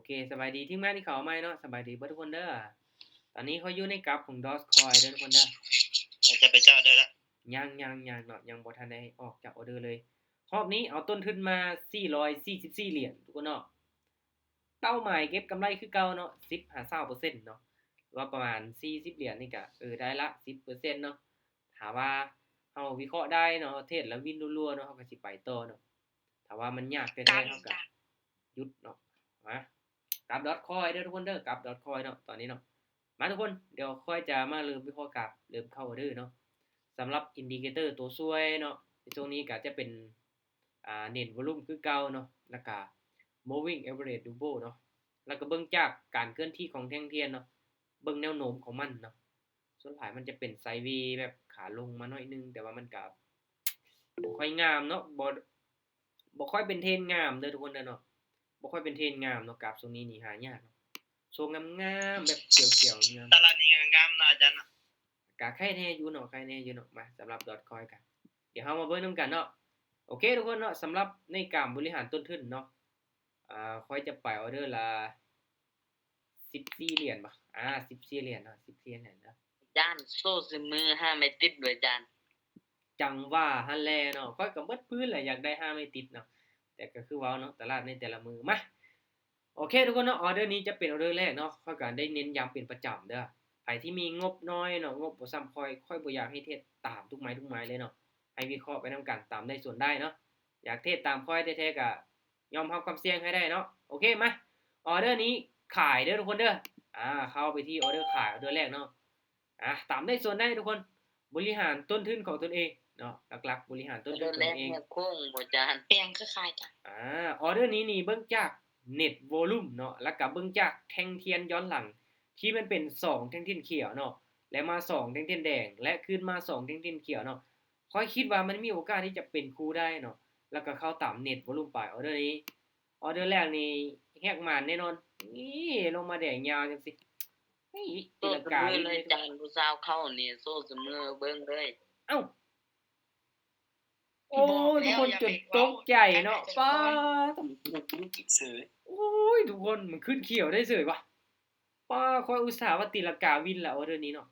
ເຄ ສະບາຍດີທີມງານທີ່ເຂົ້າມາໃໝ່ເນາະ ສະບາຍດີເບິດທຸກຄົນເດີ. ຕອນນີ້ຂ້ອຍຢູ່ໃນກຣາຟຂອງ Dogecoin ເດີທຸກຄົນເດີ. ເຈົ້າໄປເຈົ້າເດີລະ? ຍັງ ຍັງ ຍັງເນາະ ຍັງບໍ່ທັນໄດ້ອອກຈາກອອເດີເລີຍ. ຮອບນີ້ເອົາຕົ້ນທຶນມາສີ່ຮ້ອຍສີ່ສິບສີ່ຫຼຽນທຸກຄົນເນາະ. ເປົ້າໝາຍເກັບກຳໄລຄືເກົ່າເນາະ ສິບຫາຊາວເປີເຊັນເນາະ ຫຼືວ່າປະມານສີ່ສິບຫຼຽນນີ້ກະ ເອີ ໄດ້ລະສິບເປີເຊັນເນາະ. ຖ້າວ່າເຮົາວິເຄາະໄດ້ເນາະ ເທຣດແລ້ວວິນລັວໆເນາະ ເຮົາກໍຊິໄປຕໍ່ເນາະ. ຖ້າວ່າມັນຍາກແທ້ໆ ເຮົາກໍຢຸດເນາະ. ມາ ກຣາຟ Dogecoin ເດີທຸກຄົນເດີ ກຣາຟ Dogecoin ເນາະ ຕອນນີ້ເນາະ. ມາທຸກຄົນ ດຽວຂ້ອຍຈະມາເລີ່ມວິເຄາະກຣາຟ ເລີ່ມເຂົ້າອອເດີເນາະ. ສຳລັບ indicator ຕົວຊ່ວຍເນາະ ໃນຊ່ວງນີ້ກໍຈະເປັນ ອ່າ Net Volume ຄືເກົ່າເນາະ ແລ້ວກະ Moving Average Double ເນາະ ແລ້ວກະເບິ່ງຈາກການເຄື່ອນທີ່ຂອງແທ່ງທຽນເນາະ ເບິ່ງແນວໂນ້ມຂອງມັນເນາະ. ສ່ວນຫຼາຍມັນຈະເປັນໄຊເວແບບຂາລົງມາໜ້ອຍໜຶ່ງ ແຕ່ວ່າມັນກະບໍ່ຄ່ອຍງາມເນາະ ບໍ່ ບໍ່ຄ່ອຍເປັນເທຣນງາມເດີທຸກຄົນເດີເນາະ ບໍ່ຄ່ອຍເປັນເທຣນງາມເນາະ. ກຣາຟຊ່ວງນີ້ນີ້ຫາຍາກເນາະ ຊ່ວງງາມໆ ແບບຂຽວໆ ງາມ ຕະຫຼາດນີ້ງາມເນາະອາຈານເນາະ. ກະໄຄແດ່ຢູ່ເນາະ ໄຄແດ່ຢູ່ເນາະ. ມາ ສຳລັບ Dogecoin ກະ ດຽວເຮົາມາເບິ່ງນຳກັນເນາະ. ໂອເຄທຸກຄົນເນາະ ສຳລັບໃນການບໍລິຫານຕົ້ນທຶນເນາະ ອ່າ ຂ້ອຍຈະໄປອອເດີລະສິບສີ່ຫຼຽນບໍ ອ່າ ສິບສີ່ຫຼຽນເນາະ ສິບສີ່ຫຼຽນເນາະ. ອາຈານ ໂຊຊິມືຫ້າໄມ້ຕິດເວີອາຈານ. ຈັ່ງວ່າຫັ້ນແຫຼະເນາະ ຂ້ອຍກໍໝົດພື້ນແຫຼະ ຢາກໄດ້ຫ້າໄມ້ຕິດເນາະ ແຕ່ກໍຄືເວົ້າເນາະ ຕະຫຼາດໃນແຕ່ລະມື້. ມາ ໂອເຄທຸກຄົນເນາະ ອອເດີນີ້ຈະເປັນອອເດີແລກເນາະ. ຂ້ອຍກໍໄດ້ເນັ້ນຢ້ຳເປັນປະຈຳເດີ ໃຜທີ່ມີງົບນ້ອຍເນາະ ງົບບໍ່ສ່ຳຂ້ອຍ ຂ້ອຍບໍ່ຢາກໃຫ້ເທຣດຕາມທຸກໄມ້ທຸກໄມ້ເລີຍເນາະ ໃຫ້ວິເຄາະໄປນຳກັນ ຕາມໄດ້ສ່ວນໄດ້ເນາະ. ຢາກເທຣດຕາມຂ້ອຍແທ້ໆ ກໍຍອມຮັບຄວາມສ່ຽງໃຫ້ໄດ້ເນາະ. ໂອເຄ ມາ ອອເດີນີ້ຂາຍເດີທຸກຄົນເດີ. ອ່າ ເຂົ້າໄປທີ່ອອເດີຂາຍ ອອເດີແລກເນາະ. ອ່າ ຕາມໄດ້ສ່ວນໄດ້ທຸກຄົນ ບໍລິຫານຕົ້ນທຶນຂອງຕົນເອງເນາະ ຫຼັກໆ ບໍລິຫານຕົ້ນທຶນຂອງຕົນເອງ. ອອເດີແລກແຮກໂຄ້ງບໍ່ຈານ ແປງຄືຂາຍຈ້ະ. ອ່າ ອອເດີນີ້ນີ້ເບິ່ງຈາກ Net Volume ເນາະ ແລ້ວກໍເບິ່ງຈາກແທ່ງທຽນຍ້ອນຫຼັງ ທີ່ມັນເປັນສອງແທ່ງທຽນຂຽວເນາະ ແລະ ມາສອງແທ່ງທຽນແດງ ແລະ ຄືນມາສອງແທ່ງທຽນຂຽວເນາະ. ຂ້ອຍຄິດວ່າມັນມີໂອກາດທີ່ຈະເປັນຄູ່ໄດ້ເນາະ ແລ້ວກໍເຂົ້າຕາມ Net Volume ໄປ. ອອເດີນີ້ ອອເດີແລກນີ້ແຮກໝານແນ່ນອນ. ນີ້ລົງມາແດງຍາວຈັ່ງຊີ້ ເຮີ້ຍ ຕີລັງກາວິນເລີຍ. ອາຈານ ຜູ້ສາວເຂົ້ານີ້ໂຊຊິມືເບິ່ງເລີຍ. ເອົ້າ ໂອ້ຍ ທຸກຄົນຈົນຕົກໃຈເນາະ. ປ້າດ ໂອ້ຍ ທຸກຄົນ ມັນຂຶ້ນຂຽວໄດ້ເສີຍວະ. ປ້າ ຂ້ອຍອຸດສ່າວ່າຕີລັງກາວິນລະ ອອເດີນີ້ເນາະ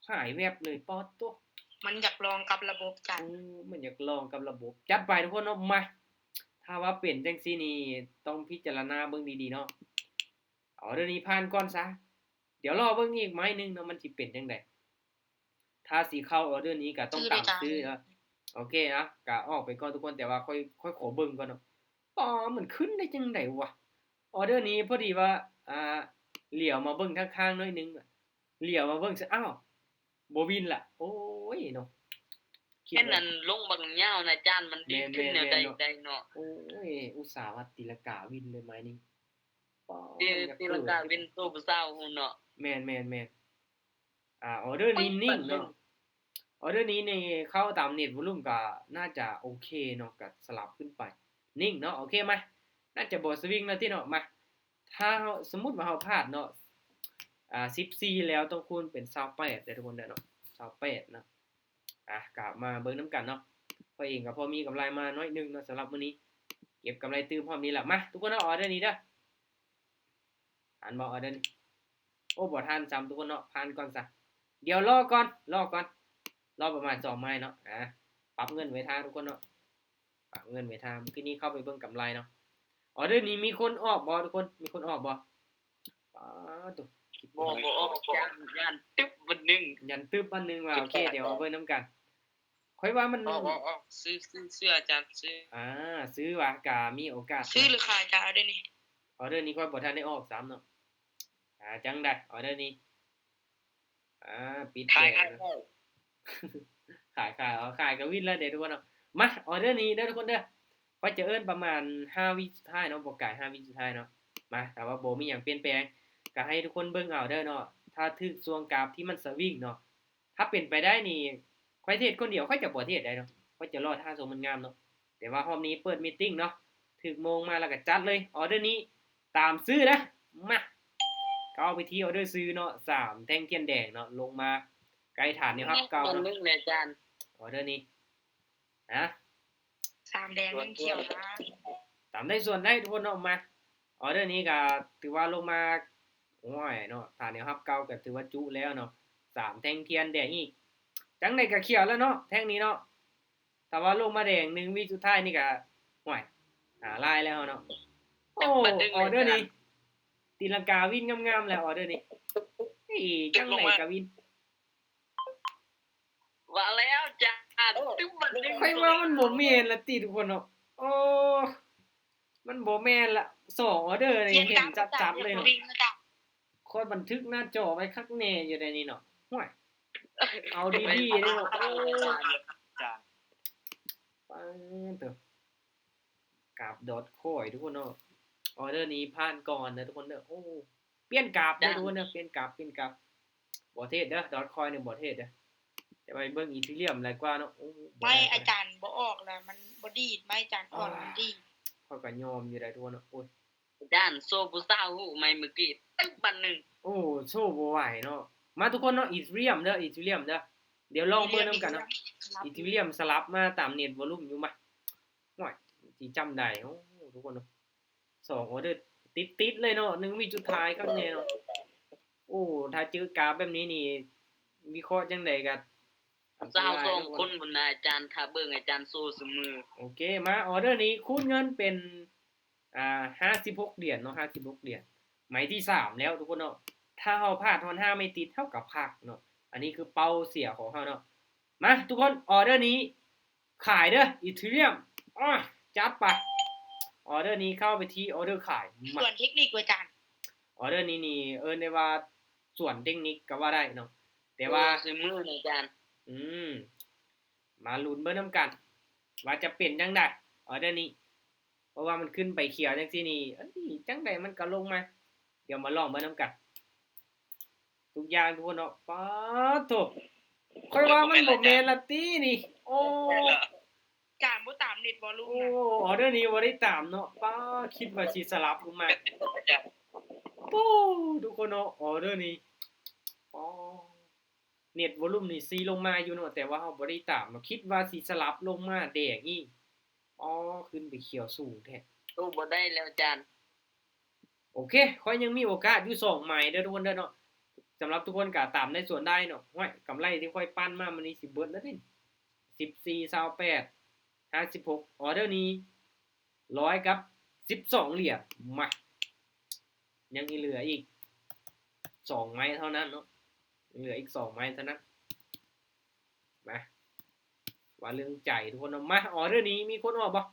ຫາຍແວບເລີຍ. ປາດໂທ້ ມັນຢາກລອງກັບລະບົບຈັດ. ໂອ້ ມັນຢາກລອງກັບລະບົບ. ຈັດໄປທຸກຄົນເນາະ. ມາ ຖ້າວ່າເປັນຈັ່ງຊີ້ນີ້ ຕ້ອງພິຈາລະນາເບິ່ງດີໆເນາະ. ອອເດີນີ້ຜ່ານກ່ອນຊະ ດຽວລໍເບິ່ງອີກໄມ້ໜຶ່ງເນາະ ມັນຊິເປັນຈັ່ງໃດ. ຖ້າຊິເຂົ້າອອເດີນີ້ກໍຕ້ອງຕາມຊື້ເນາະ. ໂອເຄເນາະ ກໍອອກໄປກ່ອນທຸກຄົນ ແຕ່ວ່າຂ້ອຍ ຂ້ອຍຂໍເບິ່ງກ່ອນເນາະ. ປາ ມັນຂຶ້ນໄດ້ຈັ່ງໃດວະ. ອອເດີນີ້ພໍດີວ່າ ອ່າ ຫຼຽວມາເບິ່ງທາງຂ້າງໜ້ອຍໜຶ່ງ ຫຼຽວມາເບິ່ງຊະ ອ້າວ ບໍ່ວິນລະ. ໂອ້ຍເນາະ ເຫັນອັນລົງບັກຍາວນະຈານ ມັນດີຂຶ້ນແນວໃດໄດ້ເນາະ. ໂອ້ຍ ອຸດສ່າວ່າຕີລັງກາວິນເລີຍໄມ້ນີ້. ປາ ຕີລັງກາວິນໂຕຜູ້ສາວເນາະ. ແມ່ນໆໆ. ອ່າ ອອເດີນີ້ນິ່ງເນາະ. ອອເດີນີ້ນີ້ເຂົ້າຕາມ Net Volume ກໍໜ້າຈະໂອເຄເນາະ ກໍສະຫຼັບຂຶ້ນໄປ ນິ່ງເນາະ. ໂອເຄ ມາ ໜ້າຈະບໍ່ສະວິງແລ້ວຕິເນາະ. ມາ ຖ້າເຮົາ ສົມມຸດວ່າເຮົາພາດເນາະ ອ່າ ສິບສີ່ແລ້ວຕ້ອງຄູນເປັນຊາວແປດເດີທຸກຄົນເດີເນາະ ຊາວແປດເນາະ. ອ່ະ ກໍມາເບິ່ງນຳກັນເນາະ. ຂ້ອຍເອງກໍພໍມີກຳໄລມາໜ້ອຍໜຶ່ງເນາະ ສຳລັບມື້ນີ້ ເກັບກຳໄລຕື່ມຮອບນີ້ລະ. ມາ ທຸກຄົນເນາະ ອອເດີນີ້ເດີ. ທັນບໍ່ ອອເດີນີ້? ໂອ້ ບໍ່ທັນຊ້ຳທຸກຄົນເນາະ ຜ່ານກ່ອນຊະ. ດຽວລໍກ່ອນ ລໍກ່ອນ ລໍປະມານສອງໄມ້ເນາະ. ອ່າ ປັບເງິນໄວ້ທ່າທຸກຄົນເນາະ ປັບເງິນໄວ້ທ່າ. ມື້ກີ້ນີ້ເຂົ້າໄປເບິ່ງກຳໄລເນາະ. ອອເດີນີ້ມີຄົນອອກບໍ່ທຸກຄົນ? ມີຄົນອອກບໍ່? ປາດໂທ້ ບໍ່ ບໍ່ອອກ ຢ້ານ ຢ້ານຕຶບບັດໜຶ່ງ ຢ້ານຕຶບບັດໜຶ່ງວ່າ. ໂອເຄ ດຽວມາເບິ່ງນຳກັນ. ຂ້ອຍວ່າມັນ ອອກ ອອກ ອອກ ຊື້ ຊື້ ຊື້ອາຈານ ຊື້. ອ່າ ຊື້ວ່າ ກະມີໂອກາດ ຊື້ຫຼືຂາຍອາຈານ ອອເດີນີ້? ອອເດີນີ້ຂ້ອຍບໍ່ທັນໄດ້ອອກຊ້ຳເນາະ. ອ່າ ຈັ່ງໃດ ອອເດີນີ້? ອ່າ ປິດ ຂາຍ ຂາຍ ຂາຍ ຂາຍ ເອົາ ຂາຍກໍວິນແລ້ວເດ້ທຸກຄົນເນາະ. ມາ ອອເດີນີ້ເດີທຸກຄົນເດີ ຂ້ອຍຈະເອີ້ນປະມານຫ້າວິສຸດທ້າຍເນາະ ບໍ່ກາຍຫ້າວິສຸດທ້າຍເນາະ. ມາ ຖ້າວ່າບໍ່ມີຫຍັງປ່ຽນແປງ ກໍໃຫ້ທຸກຄົນເບິ່ງເອົາເດີເນາະ. ຖ້າຖືກຊ່ວງກາບທີ່ມັນສະວິງເນາະ ຖ້າເປັນໄປໄດ້ນີ້ ຂ້ອຍເທດຄົນດຽວ ຂ້ອຍຈະບໍ່ເທດໄດ້ເນາະ ຂ້ອຍຈະລໍຖ້າໂຊມັນງາມເນາະ. ແຕ່ວ່າຮອບນີ້ເປີດມີດຕິ້ງເນາະ ຖືກໂມງມາແລ້ວກໍຈັດເລີຍ. ອອເດີນີ້ຕາມຊື້ນະ. ມາ ເຂົ້າໄປທີ່ອອເດີຊື້ເນາະ ສາມແທ່ງທຽນແດງເນາະ ລົງມາໃກ້ຖານແນວຮັບເກົ່າເນາະ. ໜຶ່ງແຫຼະອາຈານ ອອເດີນີ້ ຮະ ສາມແດງໜຶ່ງຂຽວນະ ຕາມໄດ້ສ່ວນໄດ້ທຸກຄົນເນາະ. ມາ ອອເດີນີ້ກໍຖືວ່າລົງມາ ໂອ້ຍເນາະ ຖ້າແນວຮັບເກົ່າກໍຖືວ່າຈຸແລ້ວເນາະ ສາມແທ່ງທຽນແດງອີກ ຈັ່ງໃດກໍຂຽວແລ້ວເນາະ ແທ່ງນີ້ເນາະ ຖ້າວ່າລົງມາແດງໜຶ່ງວິສຸດທ້າຍນີ້ກໍ ໂອ້ຍ ຫາຫຼາຍແລ້ວເນາະ ໂອ້ ອອເດີນີ້ຕີລັງກາວິນງາມໆແລ້ວ ອອເດີນີ້ ເອີຍ ຈັ່ງໃດກໍວິນ ວ່າແລ້ວຈານ ຕຶບບັດໜຶ່ງ ຂ້ອຍວ່າມັນບໍ່ແມ່ນລະຕິທຸກຄົນເນາະ ໂອ້ ມັນບໍ່ແມ່ນລະ ສອງອອເດີນີ້ເຫັນຈັດໆເລີຍເນາະ ຂ້ອຍບັນທຶກໜ້າຈໍໄວ້ຄັກແນ່ຢູ່ໃດນີ້ເນາະ ໂອ້ຍ ເອົາດີໆເດ້ເນາະ ໂອ້ ປາດໂທ້ ກາບດອດຄອຍທຸກຄົນເນາະ ອອເດີນີ້ຜ່ານກ່ອນເດີທຸກຄົນເດີ ໂອ້ ປ່ຽນກາບເດີທຸກຄົນເດີ ປ່ຽນກາບ ປ່ຽນກາບ ບໍ່ເທດເດີ ດອດຄອຍນີ້ບໍ່ເທດເດີ ແຕ່ວ່າເບິ່ງອີເທີຣຽມຫຼາຍກວ່າເນາະ ໂອ້ ບໍ່ໄດ້ ອາຈານບໍ່ອອກລະ ມັນບໍ່ດີດ ໄມ້ອາຈານອອກມັນດີດ ຂ້ອຍກໍຍອມຢູ່ໃດ໋ທຸກຄົນເນາະ ໂອ້ຍ ອາຈານໂຊຜູ້ສາວຮູ້ໄໝມື້ກີ້ ຕຶບບັດໜຶ່ງ ໂອ້ ໂຊບໍ່ໄຫວເນາະ ມາທຸກຄົນເນາະ ອີເທີຣຽມເດີ ອີເທີຣຽມເດີ ດຽວລອງເບິ່ງນຳກັນເນາະ ອີເທີຣຽມສະຫຼັບມາຕາມເນັດວອລຸມຢູ່ ມາ ໂອ້ຍ ຊິຈຳໄດ້ ໂອ້ ທຸກຄົນເນາະ ສອງອອເດີຕິດໆເລີຍເນາະ ໜຶ່ງວິສຸດທ້າຍຄັກແນ່ເນາະ ໂອ້ ຖ້າເຈີກາບແບບນີ້ນີ້ ວິເຄາະຈັ່ງໃດກໍ ສາວສອງຄົນພຸ້ນນະອາຈານ ຖ້າເບິ່ງອາຈານໂຊຊຸມື້ ໂອເຄ ມາ ອອເດີນີ້ຄູນເງິນເປັນ ອ່າ ຫ້າສິບຫົກຫຼຽນເນາະ ຫ້າສິບຫົກຫຼຽນ ໄມ້ທີສາມແລ້ວທຸກຄົນເນາະ ຖ້າເຮົາພາດຮອດຫ້າໄມ້ຕິດ ເຮົາກໍພັກເນາະ ອັນນີ້ຄືເປົ້າເສຍຂອງເຮົາເນາະ ມາທຸກຄົນ ອອເດີນີ້ຂາຍເດີ ອີເທີຣຽມ ອາ ຈັດໄປ ອອເດີນີ້ເຂົ້າໄປທີ່ອອເດີຂາຍ ມາ ສວນເທັກນິກວ່າຈານ ອອເດີນີ້ນີ້ເອີ້ນໄດ້ວ່າສວນເທັກນິກກໍວ່າໄດ້ເນາະ ແຕ່ວ່າ ໂອ້ ຊື່ມື້ນະອາຈານ ອືມ ມາລຸ້ນເບິ່ງນຳກັນ ວ່າຈະເປັນຈັ່ງໃດ ອອເດີນີ້ ເພາະວ່າມັນຂຶ້ນໄປຂຽວຈັ່ງຊີ້ນີ້ ເອີຍ ຈັ່ງໃດມັນກໍລົງມາ ດຽວມາລອງເບິ່ງນຳກັນ ທຸກຢ່າງທຸກຄົນເນາະ ປາດໂທ້ ຂ້ອຍວ່າມັນບໍ່ແມ່ນລະຕິນີ້ ໂອ້ ຈານບໍ່ຕາມເນັດບໍ່ລູກ ໂອ້ ນະ ອອເດີນີ້ບໍ່ໄດ້ຕາມເນາະ ປາດ ຄິດວ່າຊິສະຫຼັບລົງມາ ປູ້ ທຸກຄົນເນາະ ອອເດີນີ້ ປາດ ເນັດວອລຸມນີ້ຊິລົງມາຢູ່ເນາະ ແຕ່ວ່າເຮົາບໍ່ໄດ້ຕາມເນາະ ຄິດວ່າຊິສະຫຼັບລົງມາແດງອີກ ອໍ ຂຶ້ນໄປຂຽວສູງແທ້ ໂອ້ ບໍ່ໄດ້ແລ້ວອາຈານ ໂອເຄ ຂ້ອຍຍັງມີໂອກາດຢູ່ສອງໄມ້ເດີທຸກຄົນເດີເນາະ ສຳລັບທຸກຄົນກໍຕາມໄດ້ສ່ວນໄດ້ເນາະ ໂອ້ຍ ກຳໄລທີ່ຂ້ອຍປັ່ນມາມື້ນີ້ຊິເບິດແລ້ວເດ້ ສິບສີ່ ຊາວແປດ ຫ້າສິບຫົກ ອອເດີນີ້ ຮ້ອຍກັບສິບສອງຫຼຽນ ມາ ຍັງຊິເຫຼືອອີກສອງໄມ້ເທົ່ານັ້ນເນາະ ຍັງເຫຼືອອີກສອງໄມ້ເທົ່ານັ້ນ ມາ ວ່າເລື່ອງໃຈທຸກຄົນເນາະ ມາ ອອເດີນີ້ມີຄົນອອກບໍ່?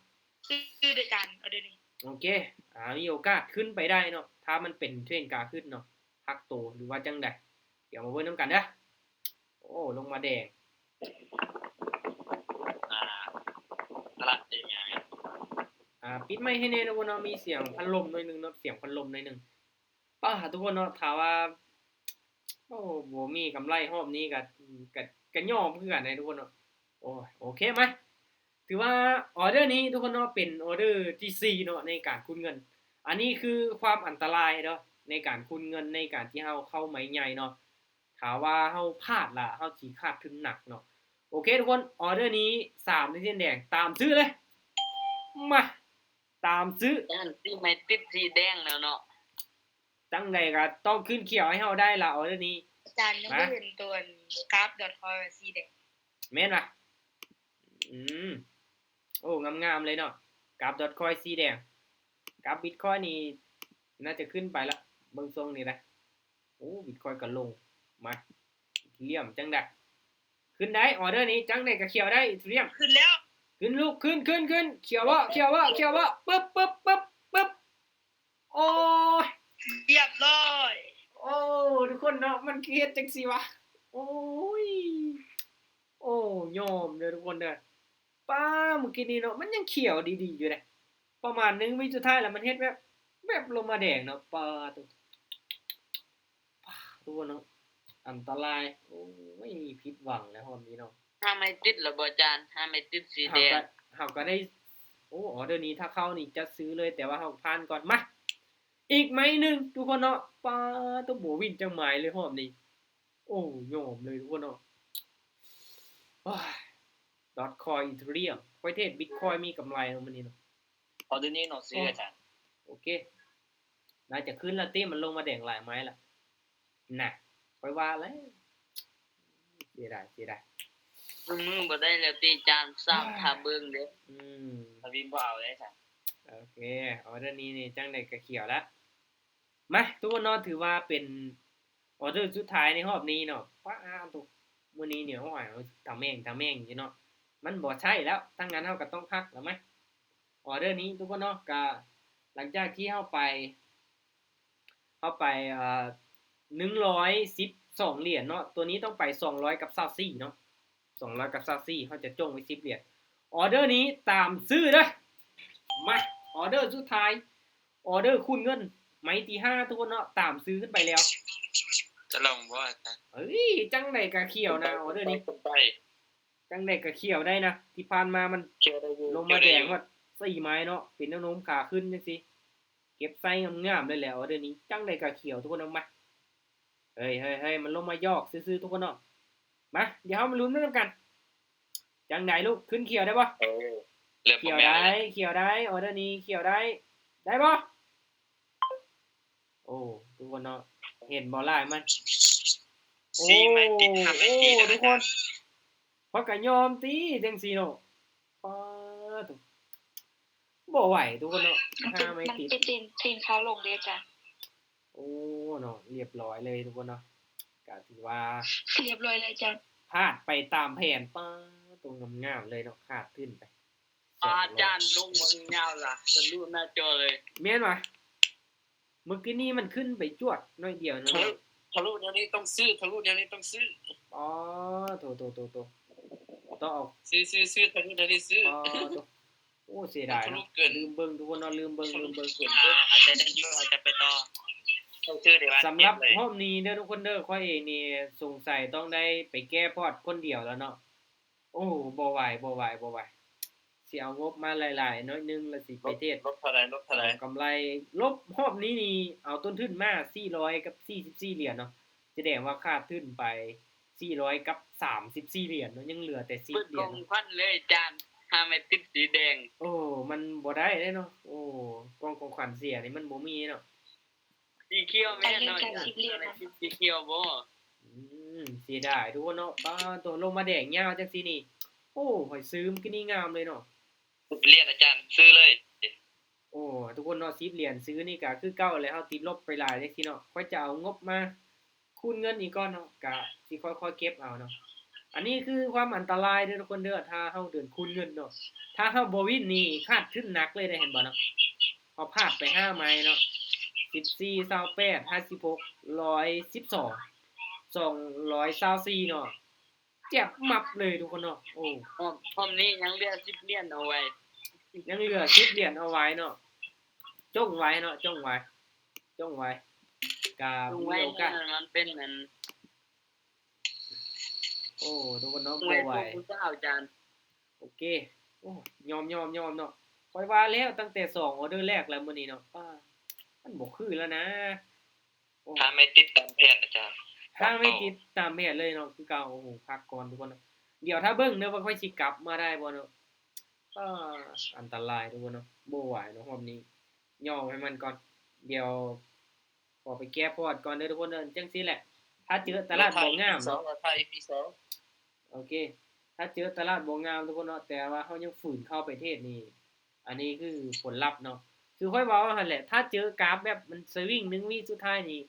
ຊື່ເດຈານ ອອເດີນີ້ ໂອເຄ ອາ ມີໂອກາດຂຶ້ນໄປໄດ້ເນາະ ຖ້າມັນເປັນເທຣນຂາຂຶ້ນເນາະ ພັກໂຕ ຫຼືວ່າຈັ່ງໃດ ດຽວມາເບິ່ງນຳກັນເດີ ໂອ້ ລົງມາແດງ ອ່າ ຕະຫຼາດເດງາ ອ່າ ປິດໄມໃຫ້ແດ່ທຸກຄົນເນາະ ມີສຽງພັດລົມໜ້ອຍໜຶ່ງເນາະ ສຽງພັດລົມໜ້ອຍໜຶ່ງ ປ້າ ທຸກຄົນເນາະ ຖ້າວ່າ ໂອ້ ບໍ່ມີກຳໄລຮອບນີ້ກໍ ກໍ ກໍຍອມຄືກັນເດ້ທຸກຄົນເນາະ ໂອ້ຍ ໂອເຄ ມາ ຖືວ່າອອເດີນີ້ທຸກຄົນເນາະ ເປັນອອເດີທີສີ່ເນາະ ໃນການຄູນເງິນ ອັນນີ້ຄືຄວາມອັນຕະລາຍເນາະ ໃນການຄູນເງິນ ໃນການທີ່ເຮົາເຂົ້າໄມ້ໃຫຍ່ເນາະ ຖ້າວ່າເຮົາພາດລະ ເຮົາຊິຂາດທຶນໜັກເນາະ ໂອເຄທຸກຄົນ ອອເດີນີ້ ສາມເສັ້ນແດງ ຕາມຊື້ເລີຍ ມາ ຕາມຊື້ ອັນນີ້ໄມ້ຕິດສີແດງແລ້ວເນາະ ຈັ່ງໃດກໍຕ້ອງຂຶ້ນຂຽວໃຫ້ເຮົາໄດ້ລະ ອອເດີນີ້ ອາຈານຍັງບໍ່ເຫັນຕົວກາຟດອດຄອຍສີແດງ ແມ່ນຫວາ? ອືມ ໂອ້ ງາມໆເລີຍເນາະ ກາຟດອດຄອຍສີແດງ ກາຟບິດຄອຍນີ້ໜ້າຈະຂຶ້ນໄປລະ ເບິ່ງຊົງນີ້ນະ ໂອ້ ບິດຄອຍກໍລົງ ມາ ອີເທີຣຽມຈັ່ງໃດ ຂຶ້ນໄດ້ ອອເດີນີ້ ຈັ່ງໃດກໍຂຽວໄດ້ ອີເທີຣຽມ ຂຶ້ນແລ້ວ ຂຶ້ນລູກ ຂຶ້ນ ຂຶ້ນ ຂຶ້ນ ຂຽວບໍ່ ຂຽວບໍ່ ຂຽວບໍ່ ປຶບ ປຶບ ປຶບ ປຶບ ໂອ້ຍ ຮຽບຮ້ອຍ ໂອ້ ທຸກຄົນເນາະ ມັນຄືເຮັດຈັ່ງຊີ້ວະ ໂອ້ຍ ໂອ້ ຍອມເດີທຸກຄົນເດີ ປ້າ ມື້ກີ້ນີ້ເນາະ ມັນຍັງຂຽວດີໆຢູ່ເດ້ ປະມານໜຶ່ງວິສຸດທ້າຍລະ ມັນເຮັດແບບ ແວບລົງມາແດງເນາະ ປ້າ ໂທ້ ປ້າ ທຸກຄົນເນາະ ອັນຕະລາຍ ໂອ້ຍ ຜິດຫວັງແລ້ວຮອບນີ້ເນາະ ຫ້າໄມ້ຕິດລະບໍ່ອາຈານ ຫ້າໄມ້ຕິດສີແດງ ເຮົາກໍ ເຮົາກໍໄດ້ ໂອ້ ອອເດີນີ້ຖ້າເຂົ້ານີ້ຈະຊື້ເລີຍ ແຕ່ວ່າເຮົາກໍຜ່ານກ່ອນ ມາ ອີກໄມ້ໜຶ່ງທຸກຄົນເນາະ ປ້າ ໂທ້ ບໍ່ວິນຈັກໄມ້ເລີຍຮອບນີ້ ໂອ້ ຍອມເລີຍທຸກຄົນເນາະ ໂອ້ຍ ດອດຄອຍ ອີເທີຣຽມ ຂ້ອຍເທຣດບິດຄອຍມີກຳໄລເນາະມື້ນີ້ເນາະ ອອເດີນີ້ເນາະ ຊື້ອາຈານ ໂອເຄ ໜ້າຈະຂຶ້ນແລ້ວຕິ ມັນລົງມາແດງຫຼາຍໄມ້ລະ ນະ ຂ້ອຍວ່າແລ້ວ ເສຍດາຍ ເສຍດາຍ ມື້ບໍ່ໄດ້ແລ້ວຕິ ຈານສາມຖ້າເບິ່ງເດ້ ອືມ ທະວິນບໍ່ເອົາເດ້ຊະ ໂອເຄ ອໍເດີນີ້ນີ້ຈັ່ງໃດກະຂຽວລະ ມາ ທຸກຄົນເນາະ ຖືວ່າເປັນອໍເດີສຸດທ້າຍໃນຮອບນີ້ເນາະ ປາໂທ້ ມື້ນີ້ນີ້ ໂອ້ຍ ທະແມ່ງ ທະແມ່ງຢູ່ເນາະ ມັນບໍ່ໃຊ້ແລ້ວ ຖ້າງນັ້ນເຮົາກະຕ້ອງພັກແລ້ວ ມາ ອໍເດີນີ້ທຸກຄົນເນາະ ກະຫຼັງຈາກທີ່ເຮົາໄປ ເຮົາໄປ ເອີ ໜຶ່ງຮ້ອຍສິບສອງຫຼຽນເນາະ ໂຕນີ້ຕ້ອງໄປສອງຮ້ອຍກັບຊາວສີ່ເນາະ ສອງຮ້ອຍກັບຊາວສີ່ ເຮົາຈະຈົ່ງໄວ້ສິບຫຼຽນ ອໍເດີນີ້ຕາມຊື້ເດີ ມາ ອໍເດີສຸດທ້າຍ ອໍເດີຄູນເງິນ ໄມ້ທີຫ້າ ທຸກຄົນເນາະ ຕາມຊື້ຂຶ້ນໄປແລ້ວ ຈະລອງບໍ່ ເອີຍ ຈັ່ງໃດກະຂຽວນະ ອໍເດີນີ້ ຈັ່ງໃດກະຂຽວໄດ້ນະ ທີ່ຜ່ານມາມັນລົງມາແດງຮອດສີ່ໄມ້ເນາະ ເປັນແນວໂນ້ມຂາຂຶ້ນຈັ່ງຊີ້ ເກັບໃສ່ງາມໆເລີຍແຫຼະ ອໍເດີນີ້ ຈັ່ງໃດກະຂຽວ ທຸກຄົນເນາະ ມາ ເຮີ້ຍໆໆ ມັນລົງມາຢອກຊື່ໆ ທຸກຄົນເນາະ ມາ ດຽວເຮົາມາລຸ້ນໄປນຳກັນ ຈັ່ງໃດລູກ ຂຶ້ນຂຽວໄດ້ບໍ່ ເອີ ຂຽວໄດ້ ຂຽວໄດ້ ອໍເດີນີ້ຂຽວໄດ້ ໄດ້ບໍ່ ໂອ້ ທຸກຄົນເນາະ ເຫັນບໍ່ລາຍມັນ ສີ່ໄມ້ຕິດ ຫ້າໄມ້ຕິດ ທຸກຄົນ ຂ້ອຍກະຍອມຕິ ຈັ່ງຊີ້ເນາະ ປາໂທ້ ບໍ່ໄຫວທຸກຄົນເນາະ ຫ້າໄມ້ຕິດ ມັນເປັນເທຣນຂາລົງເດ້ອາຈານ ໂອ້ເນາະ ລຽບລ້ອຍເລີຍທຸກຄົນເນາະ ກະຖືວ່າລຽບລ້ອຍເລີຍອາຈານ ພາດໄປຕາມແຜນ ປາໂທ້ ງາມໆເລີຍເນາະ ຂາດທຶນໄປ ອາຈານລົງມາຍາວລະ ທະລຸໜ້າຈໍເລີຍ ແມ່ນຫວາ? ມື້ກີ້ນີ້ມັນຂຶ້ນໄປຈວດໜ້ອຍດຽວໜຶ່ງ ທະລຸ ທະລຸແນວນີ້ຕ້ອງຊື້ ທະລຸແນວນີ້ຕ້ອງຊື້ ອໍ ໂທ້ໆໆໆ ຕ້ອງເອົາ ຊື້ໆໆ ທະລຸແນວນີ້ຊື້ ອໍ ໂອ້ ເສຍດາຍເນາະ ລືມເບິ່ງທຸກຄົນເນາະ ລືມເບິ່ງ ລືມເບິ່ງ ອາ ແຕ່ເດັກນ້ອຍຈະໄປຕໍ່ ຕ້ອງຊື້ເດ້ວ່າ ສຳລັບຮອບນີ້ເດີທຸກຄົນເດີ ຂ້ອຍເອງນີ້ສົງໄສຕ້ອງໄດ້ໄປແກ້ພອດຄົນດຽວແລ້ວເນາະ ໂອ້ ບໍ່ໄຫວ ບໍ່ໄຫວ ບໍ່ໄຫວ ຊິເອົາງົບມາຫຼາຍໆໜ້ອຍໜຶ່ງ ແລ້ວຊິໄປເທຣດ ລົບເທົ່າໃດ ລົບເທົ່າໃດ ເອົາກຳໄລ ລົບຮອບນີ້ນີ້ ເອົາຕົ້ນທຶນມາສີ່ຮ້ອຍກັບສີ່ສິບສີ່ຫຼຽນເນາະ ສະແດງວ່າຂາດທຶນໄປສີ່ຮ້ອຍກັບສາມສິບສີ່ຫຼຽນເນາະ ຍັງເຫຼືອແຕ່ສິບຫຼຽນ ເປີດຂອງຂວັນເລີຍອາຈານ ຫ້າໄມ້ຕິດສີແດງ ໂອ້ ມັນບໍ່ໄດ້ເດ້ເນາະ ໂອ້ ກ່ອງຂອງຂວັນເສຍນີ້ມັນບໍ່ມີເນາະ ສີຂຽວແມ່ນເນາະ ສີຂຽວບໍ່ ອືມ ເສຍດາຍທຸກຄົນເນາະ ປາໂທ້ ລົງມາແດງຍາວຈັ່ງຊີ້ນີ້ ໂອ້ ຂ້ອຍຊື້ມື້ກີ້ນີ້ງາມເລີຍເນາະ ສິບຫຼຽນອາຈານ ຊື້ເລີຍ ໂອ້ ທຸກຄົນເນາະ ສິບຫຼຽນຊື້ນີ້ກະຄືເກົ່າແຫຼະ ເຮົາຕິດລົບໄປຫຼາຍຈັ່ງຊີ້ເນາະ ຂ້ອຍຈະເອົາງົບມາຄູນເງິນອີກກ່ອນເນາະ ກະຊິຄ່ອຍໆເກັບເອົາເນາະ ອັນນີ້ຄືຄວາມອັນຕະລາຍເດີທຸກຄົນເດີ ຖ້າເຮົາເດີນຄູນເງິນເນາະ ຖ້າເຮົາບໍ່ວິນນີ້ຂາດທຶນໜັກເລີຍເດ້ ເຫັນບໍ່ເນາະ ເຮົາພາດໄປຫ້າໄມ້ເນາະ ສິບສີ່ ຊາວແປດ ຫ້າສິບຫົກ ຮ້ອຍສິບສອງ ສອງຮ້ອຍຊາວສີ່ເນາະ ແຈັບມັບເລີຍທຸກຄົນເນາະ ໂອ້ ຮອບ ຮອບນີ້ຍັງເຫຼືອສິບຫຼຽນເອົາໄວ້ ຍັງເຫຼືອສິບຫຼຽນເອົາໄວ້ເນາະ ຈົ່ງໄວ້ເນາະ ຈົ່ງໄວ້ ຈົ່ງໄວ້ ກະມີໂອກາດ ມັນເປັນອັນ ໂອ້ ທຸກຄົນເນາະ ບໍ່ໄຫວ ຜູ້ສາວຈານ ໂອເຄ ໂອ້ ຍອມໆໆເນາະ ຂ້ອຍວ່າແລ້ວ ຕັ້ງແຕ່ສອງອໍເດີແລກແລ້ວມື້ນີ້ເນາະ ປາ ມັນບໍ່ຄືແລ້ວນະ ໂອ້ ຫ້າໄມ້ຕິດຕາມແຜນອາຈານ ຫ້າໄມ້ຕິດຕາມແຜນເລີຍເນາະ ຄືເກົ່າ ໂອ້ໂຫ ພັກກ່ອນທຸກຄົນ ດຽວຖ້າເບິ່ງເດີວ່າຂ້ອຍຊິກັບມາໄດ້ບໍ່ເນາະ ປາ ອັນຕະລາຍທຸກຄົນເນາະ ບໍ່ໄຫວເນາະ ຮອບນີ້ ຍອມໃຫ້ມັນກ່ອນ ດຽວ ຂໍໄປແກ້ພອດກ່ອນເດີທຸກຄົນເດີ ຈັ່ງຊີ້ແຫຼະ ຖ້າເຈີຕະຫຼາດບໍ່ງາມເນາະ ໂອເຄ ຖ້າເຈີຕະຫຼາດບໍ່ງາມທຸກຄົນເນາະ ແຕ່ວ່າເຮົາຍັງຝືນເຂົ້າໄປເທຣດນີ້ ອັນນີ້ຄືຜົນລັບເນາະ ຄືຂ້ອຍເວົ້າຫັ້ນແຫຼະ ຖ້າເຈີກາບແບບມັນສະວິງໜຶ່ງວິສຸດທ້າຍນີ້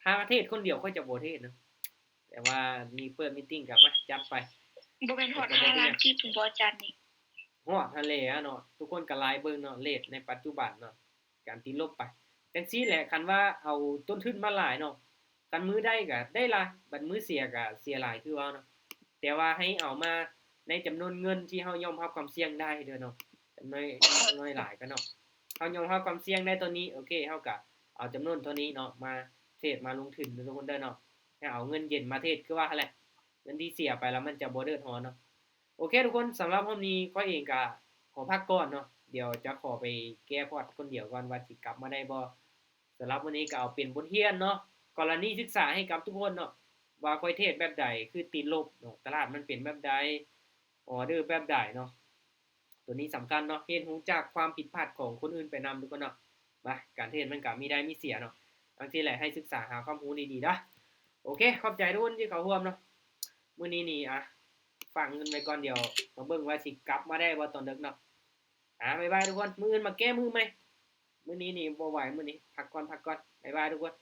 ຖ້າເທຣດຄົນດຽວຂ້ອຍຈະບໍ່ເທຣດເນາະ ແຕ່ວ່າມີເປີດມີຕິ້ງກໍມາຈັດໄປ ບໍ່ແມ່ນຮອດຫ້າລ້ານກີບບໍ່ອາຈານນີ້ ຮອດຫັ້ນແຫຼະເນາະ ທຸກຄົນກໍລາຍເບິ່ງເນາະ ເລດໃນປັດຈຸບັນເນາະ ການຕິດລົບໄປ ຈັ່ງຊີ້ແຫຼະ ຄັນວ່າເອົາຕົ້ນທຶນມາຫຼາຍເນາະ ຄັນມື້ໄດ້ກໍໄດ້ຫຼາຍ ບັດມື້ເສຍກໍເສຍຫຼາຍຄືເວົ້າເນາະ ແຕ່ວ່າໃຫ້ເອົາມາໃນຈຳນວນເງິນທີ່ເຮົາຍອມຮັບຄວາມສ່ຽງໄດ້ເດີເນາະ ຈຳນວນໜ້ອຍຫຼາຍກໍເນາະ ເຮົາຍອມຮັບຄວາມສ່ຽງໄດ້ຕອນນີ້ ໂອເຄ ເຮົາກໍເອົາຈຳນວນເທົ່ານີ້ເນາະ ມາເທຣດມາລົງທຶນເດີທຸກຄົນເດີເນາະ ໃຫ້ເອົາເງິນເຢັນມາເທຣດ ຄືວ່າຫັ້ນແຫຼະ ເງິນທີ່ເສຍໄປແລ້ວມັນຈະບໍ່ເດືອດຮ້ອນເນາະ ໂອເຄທຸກຄົນ ສຳລັບຮອບນີ້ຂ້ອຍເອງກະຂໍພັກກ່ອນເນາະ ດຽວຈະຂໍໄປແກ້ພອດຄົນດຽວກ່ອນວ່າຊິກັບມາໄດ້ບໍ່ ສຳລັບມື້ນີ້ກະເອົາເປັນບົດຮຽນເນາະ ກໍລະນີສຶກສາໃຫ້ກັບທຸກຄົນເນາະ ວ່າຂ້ອຍເທຣດແບບໃດ ຄືຕິດລົບເນາະ ຕະຫຼາດມັນເປັນແບບໃດ ອໍເດີແບບໃດເນາະ ໂຕນີ້ສຳຄັນເນາະ ຮຽນຮູ້ຈາກຄວາມຜິດພາດຂອງຄົນອື່ນໄປນຳທຸກຄົນເນາະ ມາ ການເທຣດມັນກໍມີໄດ້ມີເສຍເນາະ ຈັ່ງຊີ້ແຫຼະ ໃຫ້ສຶກສາຫາຄວາມຮູ້ດີໆເດີ້. ໂອເຄ ຂອບໃຈທຸກຄົນທີ່ເຂົ້າຮ່ວມເນາະ. ມື້ນີ້ນີ້ ອ່ະ ຝາກເງິນໄວ້ກ່ອນ ດຽວມາເບິ່ງວ່າຊິກັບມາໄດ້ບໍ່ຕອນເດິກເນາະ. ອ່າ ບາຍບາຍທຸກຄົນ ມື້ອື່ນມາແກ້ມືໃໝ່. ມື້ນີ້ນີ້ບໍ່ໄຫວ ມື້ນີ້ພັກກ່ອນ ພັກກ່ອນ ບາຍບາຍທຸກຄົນ.